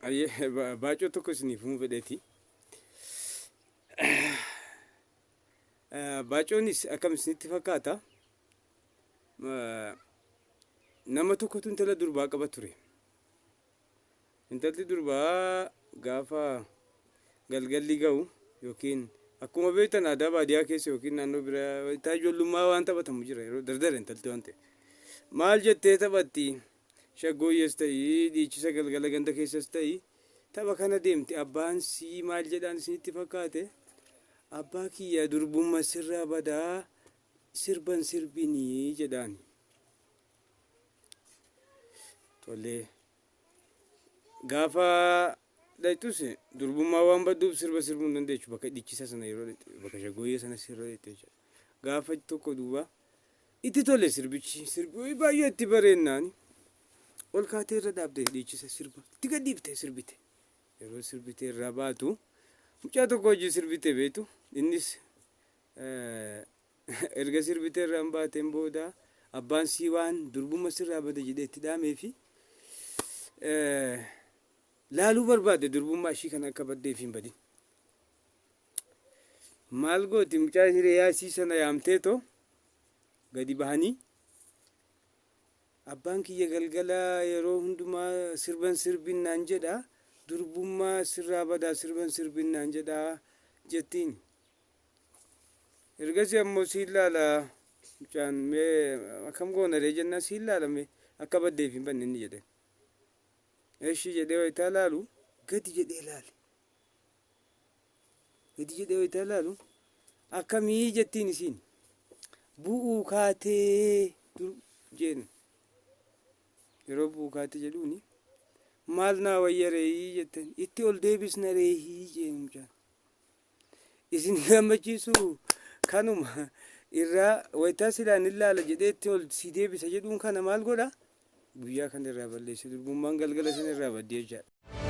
Hayyee baacoo tokko isiniif himuu fedheeti. Baacoonis akkam isinitti fakkaata? Nama tokkotu intala durbaa qaba ture. Intalti durbaa gaafa galgalli ga'u yookiin akkuma beektan aadaa baadiyaa keessa yookiin naannoo biraa itti ijoollummaa waan taphatamu jira yeroo dardara intalti waan ta'e. Maal jettee taphatti? Shaggooyyees ta'i dhiichisa galgala ganda keessas ta'i tapha kana deemti abbaan sii maal jedhaan isinitti fakkaate? Abbaa kiyya durbumma sirraa badaa sirban sirbinii jedhaani. Tolee. Gaafa dhaqxus durbummaa waan badduuf sirba sirbuu hin dandeechu bakka dhiichisa sana yeroo dhaqxu bakka shaggooyyee sana sirra dhaqxu jechuudha. Gaafa tokko duuba itti tole sirbichi sirbi baay'ee itti bareennaan ol kaatee irra dhaabde dhiichisa sirba itti gadhiifte sirbite. Yeroo sirbite irraa baatu mucaa tokko wajjin sirbite beektu innis Erga sirbitee irraan baateen booda abbaan sii waan durbumma sirraa bada jedhee itti dhaameefi laaluu barbaade durbummaa ishii kana akka baddee fi hin badin. Maal gooti mucaa hiriyaa isii sana yaamtee too gadi bahanii abbaan kiyya galgala yeroo hundumaa sirban sirbin naan jedha durbummaa sirraa badaa sirban sirbin naan jedha jettiin. Ergasii ammoo siin laala mucaan mee akkam goona ree jennaan siin laala mee akka baddeef hin banne inni jedheen. Eshi jedhee wayitaa laalu gadi jedhee laale. Gadi jedhee wayitaa laalu akkamii jettiin isiin bu'uu kaatee dur jeen. Yeroo bu'uu kaatee jedhuuni maal naa wayya reeyii jetteen itti ol deebisna reeyii jeen mucaan. Isin gammachiisu kanuma irraa wayitaa silaa nin laala jedhee itti ol si deebisa jedhuun kana maal godha? Guyyaa kana irraa balleesse durbummaan galgala sana irraa baddee jechaadha.